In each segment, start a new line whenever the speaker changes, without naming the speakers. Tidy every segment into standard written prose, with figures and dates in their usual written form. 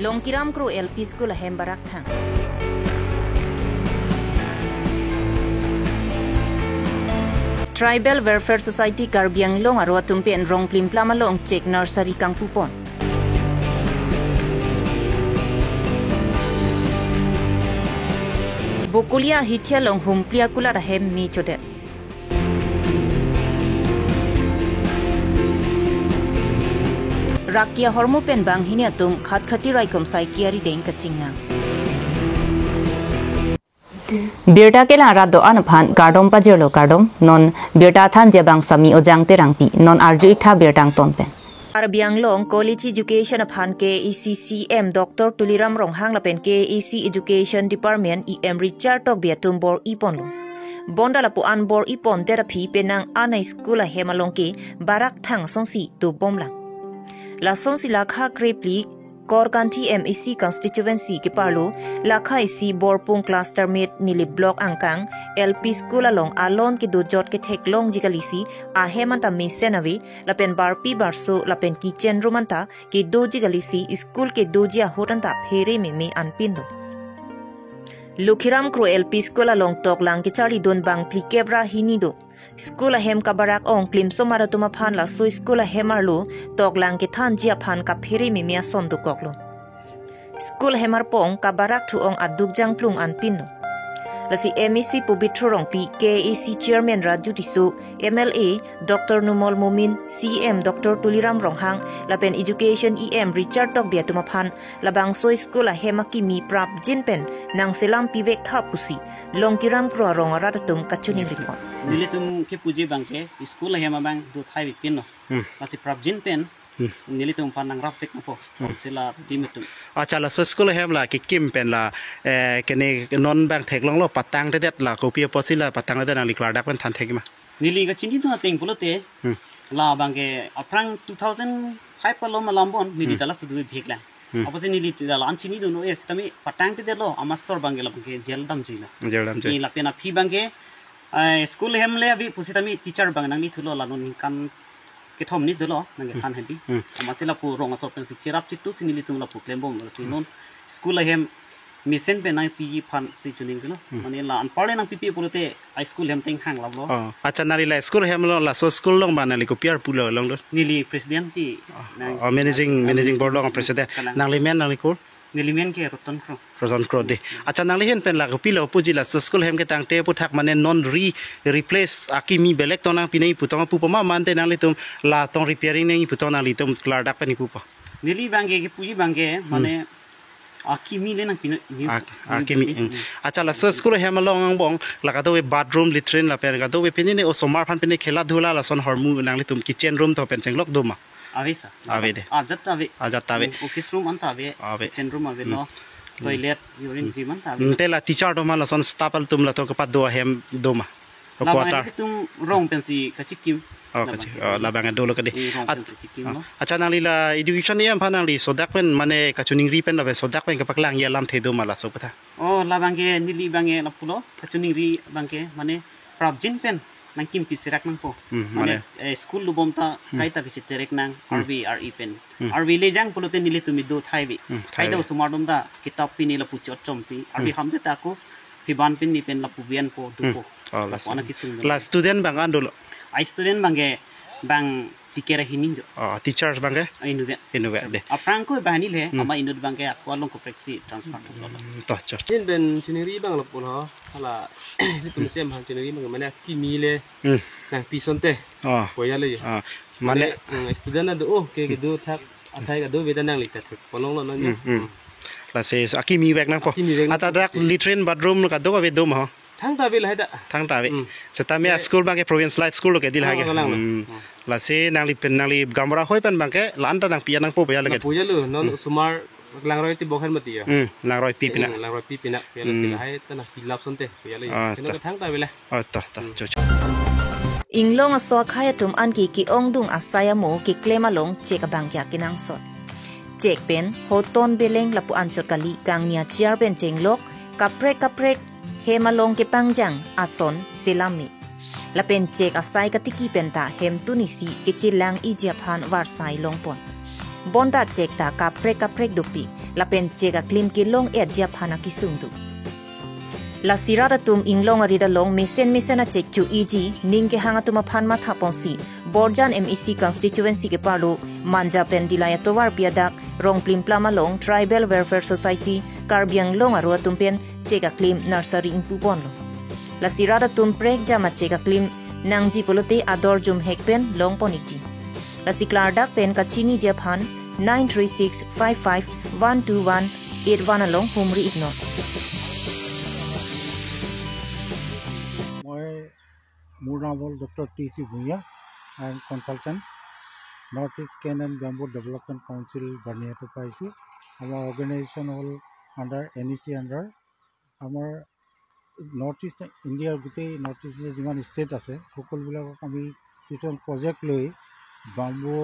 Longkiram Kro LP School hem barak thang. Tribal Welfare Society Karbiang Long arwa tumpen rong plim plama long check nursery kang pupon. Bokulia hitia long humplia kula hem mi chodet. Rakia hormo pen bang hinia tum khat khati raikom sai kiari deng kachingna. Birta kela rado anphan gardom pajelo gardom non birta than jebang sami ojang terangpi non arju ikha birtang tonpen. Arbiang Long College Education aphan KECCM Dr. Tuliram Ronghang lapen KEC Education Department EM Richard Tok biatum bor ipon lo. Bonda lapu an bor ipon therapy penang anai school hemalongke barak thang songsi tu bomlang. La songsi lakha krepli Korkanti MEC constituency ke parlo lakha isi borpung cluster met nili block angkang LP school along alon ke dojot ke theklong jikalisi a hemanta misenavi lapen barpi barso lapen kitchen romanta ke dojigalisi school ke dojia hotanta phere me anpindo Lukhiram Kro LP school along tok lang ke chari don bang plikebra hinido School hem kabarak ong klimso maratuma phan la so school hemarlo tok lang ke than jia phan ka pheri mimia sondu koklo School hemar pong kabarak thu ong aduk jang plung an pinno lasi MEC Pobitro Rongpi KEC Chairman Raju Tisu MLA Dr. Numol Mumin CM Dr. Tuliram Ronghang lapen Education EM Richard Tok biatuma phan labang so school hemaki mi prap jinpen nang selam pivek thapusi Longkiram Kro rong ratatum kachuni report
Nilitum ke puji bangke school hema bang do thai pin no lasi prap jinpen nilitum phan nang rap fek po sila dimitum
acha la school hem la ki kim pen la kene non bang thek long lo patang te det la ko pi po sila patang te nang li klar dak pen than thek ma
nili ga chini tu teng pulote la bangke aprang 2005 pa lo malambon nili dala sudu bhek la apose nili dala an chini du no es tami patang te lo amastor bangke la bangke jel dam jila
jel dam
ni la pena phi bangke school hem le abi pusitami teacher bang nang ni thulo la non kan ke thom ni dulo nang than hebi amasela pu rong asop pen si cherap chitu sinili tum la pu klembom si non school hem mission pe nang pg phan si chuning lo mane la an pale nang pp pulote high school hem teng hang la lo
acha nari la school hem lo la so school long ba nali ko piar pu lo long lo
nili president si
managing board long president nang li men nang li ko
nili men ke Roton Kro
Roton Kro de acha nang li hen pen la ko pi lo pu ji la so school hem ke tang te pu thak mane non re replace akimi belek tong nang pi nei pu tong pu pa ma man te nang li tum la tong repairing nei pu tong nang li tum klar dak pen pu pa
nili bangke ke puji bangke mane akimi le nang pi ni
akimi acha la so school hem long ang bong la ka do we bathroom latrine la pen ka do we pini ne o somar phan pini khela dhula la son hormu nang li tum kitchen room to pen cheng lok do ma
ave sa
ave de
ajat ave
ajat ave
office room anta ave kitchen room ave no toilet urine gym anta ave
te la teacher do ma la son staff al tum la to ka pat do hem do ma
quarter tum rong pen si kachikim
la bang do lo ka de acha nang li la education yam phan nang li sodak pen mane kachuning ri pen la sodak pen ka paklang ya lam the do ma la so patha
o la bang ke nili bang la phulo kachuning ri bang ke mane prabjin pen nang kim pi sirak nang po mane school lubom ta kaita ki terek nang rb re pen rb le jang pulote nili tumi do thaibi kaida sumardom da kitab pi ni la pu chot chom si rb hamde ta ko fiban pin ni pen la pu bian po du po
la student bang andolo
ai student bangke bang pikera hini jo
teachers bangke
inuwe
inuwe de
aprang ko bahani le ama inut bangke akwalong ko praxi transfer to
to cho
tin ben chiniri bang lo pol ho hala tum sem han chiniri bang mane kimi le na pison te poya le
mane
student na do ke ke do thak athai ga do bedan nang li ta thak polong lo no ni
la se akimi bek nang po ata dak latrine bathroom ka do be do ma
thang ta be la da
thang ta be se ta me school bangke province light school ke dil ha ge la se nang li pen nang li gamra hoi pen bangke lan ta nang pia nang po ya le
ke po ya lu non sumar lang roi ti bokhan mati ya
lang roi pi pina
lang roi pi pina ya le sila hai ta na pi lap son te ya le ke thang ta be la
ta ta cho
inglong aso khaya tum an ki ki ong dung asaya mo ki klema long chek bang kya kinang sot chek pen hoton beleng lapu an chot kali kang nia chiar pen chenglok kaprek kaprek hemalong ke pangjang ason selami lapen chek asai katiki penta hem tunisi ke chilang i japan war sai longpon bonda chek ta kaprek kaprek dupi Lapen chega klim ki long et ja phana ki sungdu la sirada tum inglong arida long mesen mesen a chek chu eg ning ke hanga tuma phanma thapon si Borjan MEC constituency ke parlo manja pen dilaya towar piadak rong plim plama long Tribal Welfare Society Karbiang long arua tumpen chega klim nursery ingpu bonlo la sirada tum prek jama chega klim nangji polote ador jum hekpen long poniji la siklar dak pen kachini jephan 9365512181 along humri ignore.
মই মোৰ নাম হ'ল doctor T C Bhuyan. I am consultant North East Cane and Bamboo Development Council বাৰ্ণিহাটৰ পৰা আহিছোঁ। আমাৰ organisation হ'ল under NEC under. আমাৰ north east ইণ্ডিয়াৰ গোটেই নৰ্থ ইষ্ট ইণ্ডিয়াৰ যিমান ষ্টেট আছে সকলোবিলাকক আমি কিছুমান প্ৰজেক্ট লৈ বাম্বু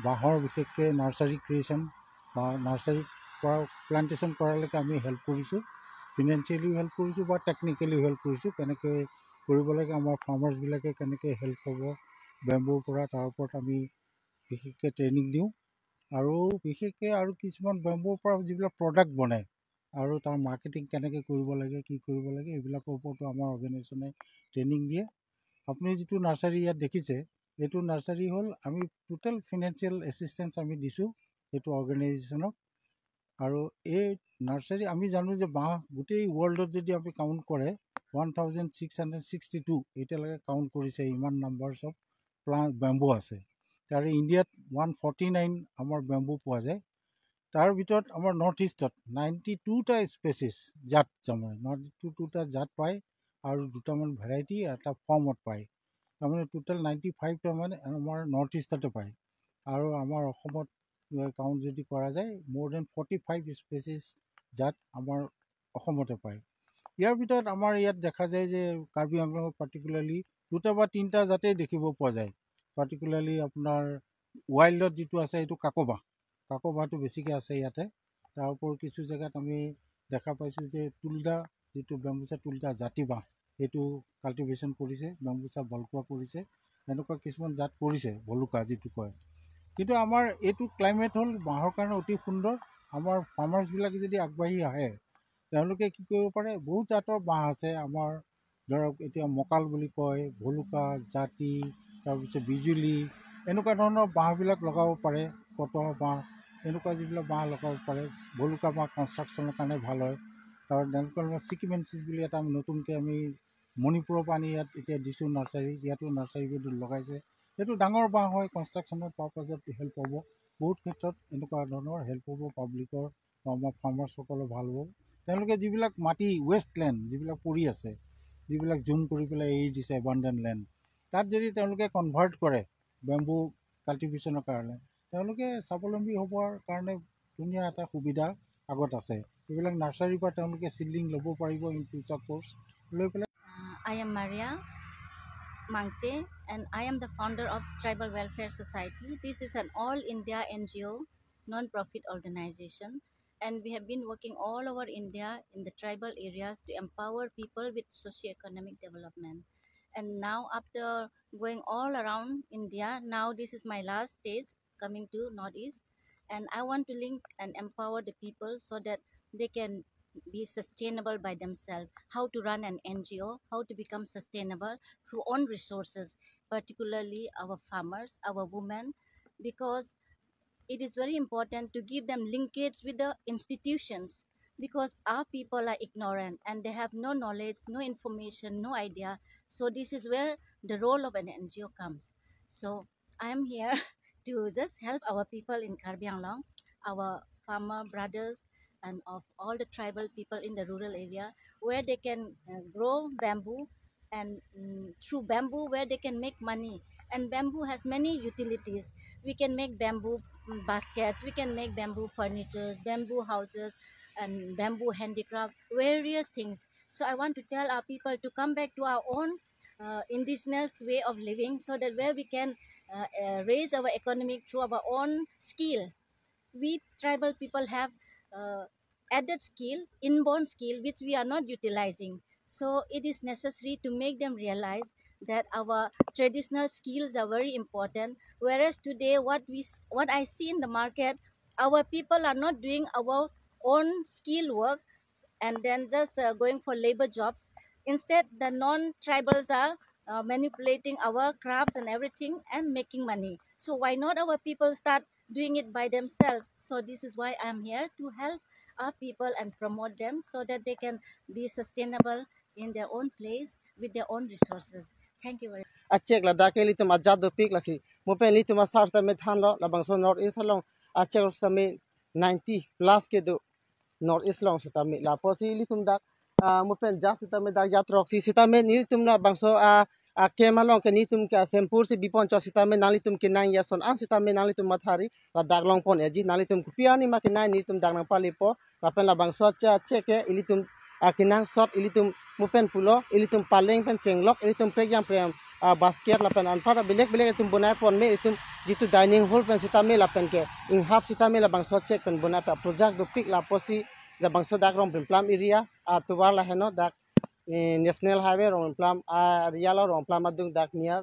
বাঁহৰ বিশেষকৈ নাৰ্চাৰী ক্ৰিয়েশ্যন বা নাৰ্চাৰী কৰা প্লান্টেশ্যন কৰালৈকে আমি হেল্প কৰিছোঁ, ফিনেন্সিয়েলিও হেল্প কৰিছোঁ বা টেকনিকেলিও হেল্প কৰিছোঁ। কেনেকৈ কৰিব লাগে, আমাৰ ফাৰ্মাৰ্ছবিলাকে কেনেকৈ হেল্প হ'ব বেম্বুৰ পৰা, তাৰ ওপৰত আমি বিশেষকৈ ট্ৰেইনিং দিওঁ। আৰু বিশেষকৈ আৰু কিছুমান বেম্বুৰ পৰা যিবিলাক প্ৰডাক্ট বনে আৰু তাৰ মাৰ্কেটিং কেনেকৈ কৰিব লাগে, কি কৰিব লাগে, এইবিলাকৰ ওপৰতো আমাৰ অৰ্গেনাইজেশ্যনে ট্ৰেইনিং দিয়ে। আপুনি যিটো নাৰ্চাৰী ইয়াত দেখিছে, এইটো নাৰ্চাৰী হ'ল আমি টোটেল ফিনেন্সিয়েল এছিষ্টেঞ্চ আমি দিছোঁ এইটো অৰ্গেনাইজেশ্যনক। আৰু এই নাৰ্চাৰী আমি জানো যে বাঁহ গোটেই ৱৰ্ল্ডত যদি আপুনি কাউণ্ট কৰে 1662 এতিয়ালৈকে কাউণ্ট কৰিছে, ইমান নাম্বাৰছ অফ প্লাণ্ট বেম্বু আছে। তাৰে ইণ্ডিয়াত 149 আমাৰ বেম্বু পোৱা যায়। তাৰ ভিতৰত আমাৰ নৰ্থ ইষ্টত 92টা স্পেচিছ জাত, তাৰমানে 92টা জাত পায় আৰু দুটামান ভেৰাইটি এটা ফৰ্মত পায়, তাৰমানে টোটেল 95টা মানে আমাৰ নৰ্থ ইষ্টতে পায়। আৰু আমাৰ অসমত কাউণ্ট যদি কৰা যায় মোৰ then 45 species জাত আমাৰ অসমতে পায়। ইয়াৰ ভিতৰত আমাৰ ইয়াত দেখা যায় যে কাৰ্বি আংলঙত পাৰ্টিকুলাৰলি দুটা বা তিনিটা জাতেই দেখিব পোৱা যায়। পাৰ্টিকুলাৰলি আপোনাৰ ৱাইল্ডত যিটো আছে সেইটো কাকবাঁহ, কাকবাঁহটো বেছিকৈ আছে ইয়াতে। তাৰ উপৰিও কিছু জেগাত আমি দেখা পাইছোঁ যে তুলদা, যিটো বেম্বুচা তুলদা জাতি বাঁহ, সেইটো কাল্টিভেশ্যন কৰিছে, বেম্বুচা বলকুৱা কৰিছে, এনেকুৱা কিছুমান জাত কৰিছে, ভলুকা যিটো কয়। কিন্তু আমাৰ এইটো ক্লাইমেট হ'ল বাঁহৰ কাৰণে অতি সুন্দৰ। আমাৰ ফাৰ্মাৰ্ছবিলাকে যদি আগবাঢ়ি আহে, তেওঁলোকে কি কৰিব পাৰে, বহুত জাতৰ বাঁহ আছে আমাৰ, ধৰক এতিয়া মকাল বুলি কয়, ভলুকা, জাতি, তাৰপিছত বিজুলী, এনেকুৱা ধৰণৰ বাঁহবিলাক লগাব পাৰে, কটহ বাঁহ, এনেকুৱা যিবিলাক বাঁহ লগাব পাৰে। ভলুকা বাঁহ কনষ্ট্ৰাকশ্যনৰ কাৰণে ভাল হয়। তাৰ তেনেকুৱা ছিকিমেনচিছ বুলি এটা আমি নতুনকৈ আমি মণিপুৰৰ পৰা আনি ইয়াত এতিয়া দিছোঁ নাৰ্চাৰী, ইয়াতো নাৰ্চাৰী লগাইছে। সেইটো ডাঙৰ বাঁহ হয়, কনষ্ট্ৰাকশ্যনৰ পাৰপাজত হেল্প হ'ব, বহুত ক্ষেত্ৰত এনেকুৱা ধৰণৰ হেল্প হ'ব পাব্লিকৰ বা আমাৰ ফাৰ্মাৰ্ছসকলৰ ভাল হ'ব। তেওঁলোকে যিবিলাক মাটি ৱেষ্ট লেণ্ড যিবিলাক পৰি আছে, যিবিলাক জুম কৰি পেলাই এৰি দিছে এবাণ্ডেণ্ট লেণ্ড, তাত যদি তেওঁলোকে কনভাৰ্ট কৰে বেম্বু কাল্টিভেশ্যনৰ কাৰণে, তেওঁলোকে স্বাৱলম্বী হ'বৰ কাৰণে ধুনীয়া এটা সুবিধা আগত আছে। এইবিলাক নাৰ্চাৰীৰ পৰা তেওঁলোকে চিডলিং ল'ব পাৰিব ইন ফিউচাৰ কৰ্চ লৈ পেলাই।
I am Maria Mangte and I am the founder of Tribal Welfare Society. This is an all India NGO, non-profit organization, and we have been working all over India in the tribal areas to empower people with socio-economic development. And now after going all around India, now this is my last stage coming to Northeast, and I want to link and empower the people so that they can be sustainable by themselves, how to run an NGO, how to become sustainable through own resources, particularly our farmers, our women, because it is very important to give them linkage with the institutions, because our people are ignorant and they have no knowledge, no information, no idea. So this is where the role of an NGO comes. So I am here to just help our people in Karbi Anglong, our farmer brothers, and of all the tribal people in the rural area, where they can grow bamboo, and through bamboo where they can make money. And bamboo has many utilities. We can make bamboo baskets, we can make bamboo furnitures, bamboo houses, and bamboo handicraft, various things. So I want to tell our people to come back to our own indigenous way of living, so that where we can raise our economy through our own skill. We tribal people have added skill, inborn skill, which we are not utilizing. So it is necessary to make them realize that our traditional skills are very important. Whereas today, what I see in the market Our people are not doing our own skill work and then just going for labor jobs. Instead, the non-tribals are manipulating our crafts and everything and making money. So why not our people start doing it by themselves? So this is why I'm here, to help our people and promote them so that they can be sustainable in their own place with their own resources. Thank you very much.
Achek la dake li tum ajad do pik la si mopen li tum sar ta me than lo la bangso north east long achek sa me 90 plus ke do north east long sa ta me la posi li tum dak mopen ja sa ta me dak yatrok si sita me ni tum na bangso a kemalong ke ni tum ke sempur si bipon cho sita me nali tum ke nang yason an sita me nali tum mathari la dak long pon eji nali tum kupiani ma ke nai ni tum dak nang pali po la pen la bangso cha cheke ili tum akinang sot ilitum mupen pulo ilitum paleng pen chenglok ilitum prekyam prem basket lapen anfara belek belek itum bonai pon me itum jitu dining hall pen sita me lapen ke ing hap sita me la bangso chek pen bonai pa project do pik la posi la bangso dak rong plam area a tuwar la heno dak national highway rong plam a area la rong plam adung dak near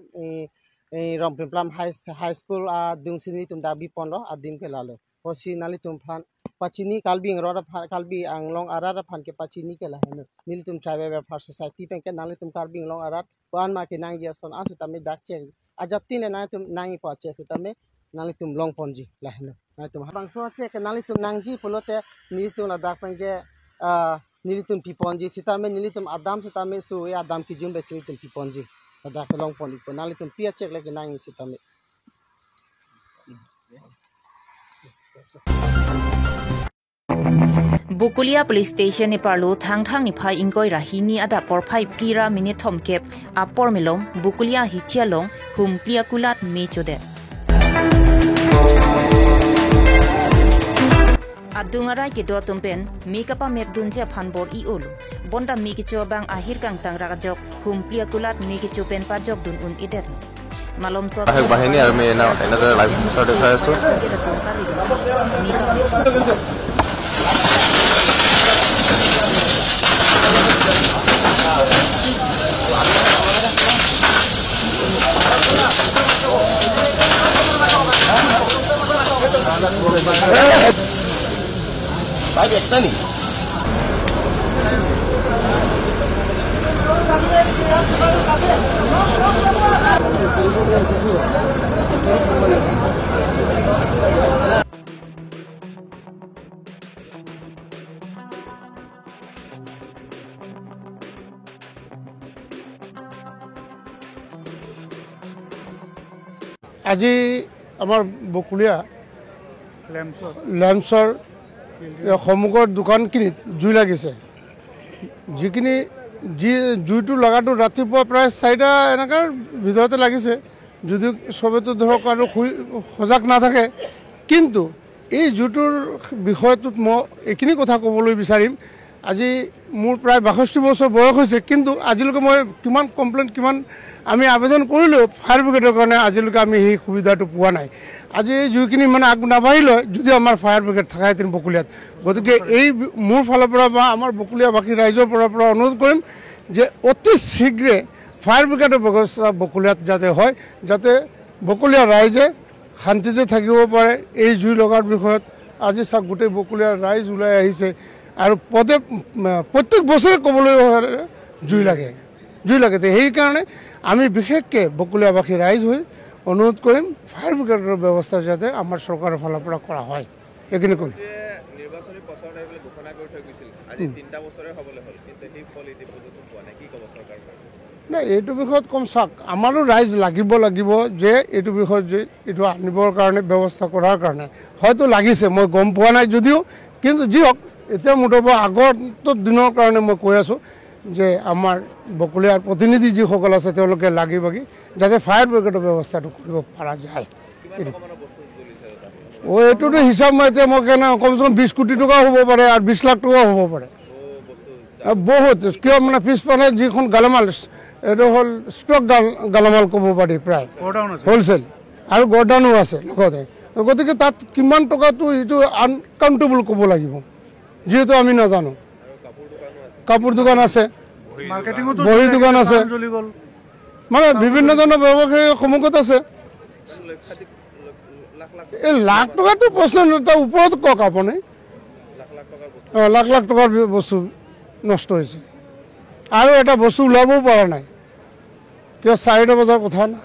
rong plam high school a dung sini tum dak bi pon ro adim ke lalo posi nali tum phan pachini kalbi ngrora kalbi anglong arara phan ke pachini ke la heno nil tum tribal welfare society pen ke nali tum kalbi anglong arat wan ma ke nang ya son an ta me dak che ajatti ne nang tum nang pa che ta me nali tum long ponji la heno nali tum bangso che ke nali tum nangji pulote nil tum la dak pen ke nil tum piponji sita me nil tum adam sita me su ya adam ki jum be tum piponji dak long pon po nali tum pia che le ke nang sita me
Bukulia police station ni parlo thang thang ni phai ingkoi rahini ada por phai plira minute thom kep apor milom Bukulia hichialong hum plia kulat me chode Adungarai ke do tumpen mikapa mep dunje phanbor i olu bonda mi ki chobang ahir kang tang rakajok hum plia kulat mi ki chupen pajok dun un idet malom so
bahini ar me na another live shot so
আজি আমাৰ বকুলিয়া লেম্পছৰ সন্মুখৰ দোকানখিনিত জুই লাগিছে। যিখিনি যি জুইটো লগাটো ৰাতিপুৱা প্ৰায় 4টা এনেকাৰ ভিতৰতে লাগিছে, যদিও চবেতো ধৰক আৰু শুই সজাগ নাথাকে। কিন্তু এই জুইটোৰ বিষয়টোত মই এইখিনি কথা ক'বলৈ বিচাৰিম, আজি মোৰ প্ৰায় 62 বছৰ বয়স হৈছে, কিন্তু আজিলৈকে মই কিমান কমপ্লেইন কিমান আমি আবেদন কৰিলেও ফায়াৰ ব্ৰিগেডৰ কাৰণে আজিলৈকে আমি সেই সুবিধাটো পোৱা নাই। আজি এই জুইখিনি মানে আগ নাবাঢ়িলে যদি আমাৰ ফায়াৰ ব্ৰিগেড থাকাহেঁতেন বকুলিয়াত। গতিকে এই মোৰ ফালৰ পৰা বা আমাৰ বকুলিয়াবাসী ৰাইজৰ পৰা অনুৰোধ কৰিম যে অতি শীঘ্ৰে ফায়াৰ ব্ৰিগেডৰ ব্যৱস্থা বকুলিয়াত যাতে হয়, যাতে বকুলীয়া ৰাইজে শান্তিতে থাকিব পাৰে। এই জুই লগাৰ বিষয়ত আজি চাওক গোটেই বকুলীয়া ৰাইজ ওলাই আহিছে আৰু পদে প্ৰত্যেক বছৰে ক'বলৈ জুই লাগে, জুই লাগে। সেইকাৰণে আমি বিশেষকৈ বকুলীয়াবাসী ৰাইজ হৈ অনুৰোধ কৰিম ফায়াৰ ব্ৰিগেডৰ ব্যৱস্থা যাতে আমাৰ চৰকাৰৰ ফালৰ পৰা কৰা হয়, এইখিনি কৰিম। নাই, এইটো বিষয়ত কম চাওক আমাৰো ৰাইজ লাগিব লাগিব যে এইটো বিষয়ত যে এইটো আনিবৰ কাৰণে ব্যৱস্থা কৰাৰ কাৰণে হয়তো লাগিছে, মই গম পোৱা নাই যদিও, কিন্তু যি হওক এতিয়া মুঠৰ পৰা আগন্তুক দিনৰ কাৰণে মই কৈ আছোঁ যে আমাৰ বকুলীয়াৰ প্ৰতিনিধি যিসকল আছে তেওঁলোকে লাগি বাগি যাতে ফায়াৰ ব্ৰিগেডৰ ব্যৱস্থাটো কৰিব পৰা যায়। এইটোতো হিচাপ মই এতিয়া মই কেনে কমচে কম 20 কোটি টকাও হ'ব পাৰে আৰু 20 লাখ টকাও হ'ব পাৰে, বহুত। কিয় মানে পিছফালে যিখন গালামাল, এইটো হ'ল ষ্টক গালামাল ক'ব পাৰি প্ৰায় হ'লচেল আৰু গ'ডাউনো আছে লগতে, গতিকে তাত কিমান টকাটো এইটো আনকাউণ্টেবল ক'ব লাগিব, যিহেতু আমি নাজানো। কাপোৰ দোকান আছে, বহী দোকান আছে, মানে বিভিন্ন ধৰণৰ ব্যৱসায়ী সন্মুখত আছে। এই লাখ টকাটো প্ৰশ্ন, তাৰ ওপৰত কওক আপুনি। অঁ, লাখ লাখ টকাৰ বস্তু নষ্ট হৈছে আৰু এটা বস্তু ওলাবও পৰা নাই। কিয় 4টা বজাৰ কথা না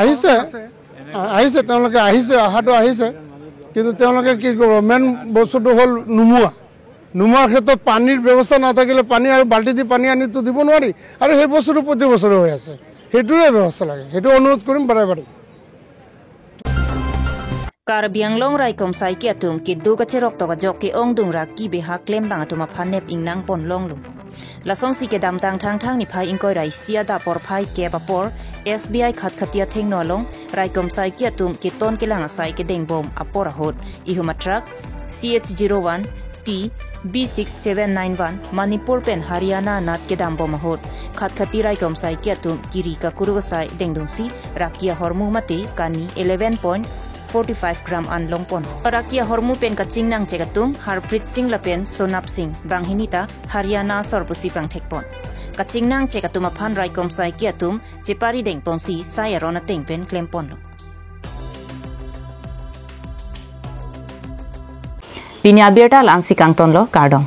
আহিছে, আহিছে, তেওঁলোকে আহিছে, অহাটো আহিছে, কিন্তু তেওঁলোকে কি কৰিব? মেইন বস্তুটো হ'ল নুমোৱা। নুমোৱাৰ ক্ষেত্ৰত পানীৰ ব্যৱস্থা নাথাকিলে পানী আৰু বাল্টি দি পানী আনিতো দিব নোৱাৰি, আৰু সেই বস্তুটো প্ৰতি বছৰে হৈ আছে, সেইটোৰে ব্যৱস্থা লাগে। সেইটো অনুৰোধ কৰিম বাৰে বাৰে।
Karbi Anglong rai kom sai ki atum ki du ka cherok to ka jok ki ong dung ra ki be ha klem bang atuma phanep ing nang pon long lu. Lasong si ke dam tang thang thang ni phai ing koi rai sia da por phai ke ba por SBI khat khatia theng no long rai kom sai ki atum ki ton ke lang sai ke deng bom apor hot ihuma truck CH01 T B6791 Manipur pen Haryana nat ke dam bom hot khat khati rai kom sai ki atum kiri ka kuru sai deng dung si rakia hormu mate kani 11.45 gram an longpon. Parakia hormu pen kaching nang chekatum Harpreet Singh lapen Sonap Singh banghinita Haryana sorpusi pang thekpon. Kaching nang chekatum aphan raikom sai kiatum chepari deng ponsi sai arona tengpen klempon. Pinya birta lang sikang tonlo kardong.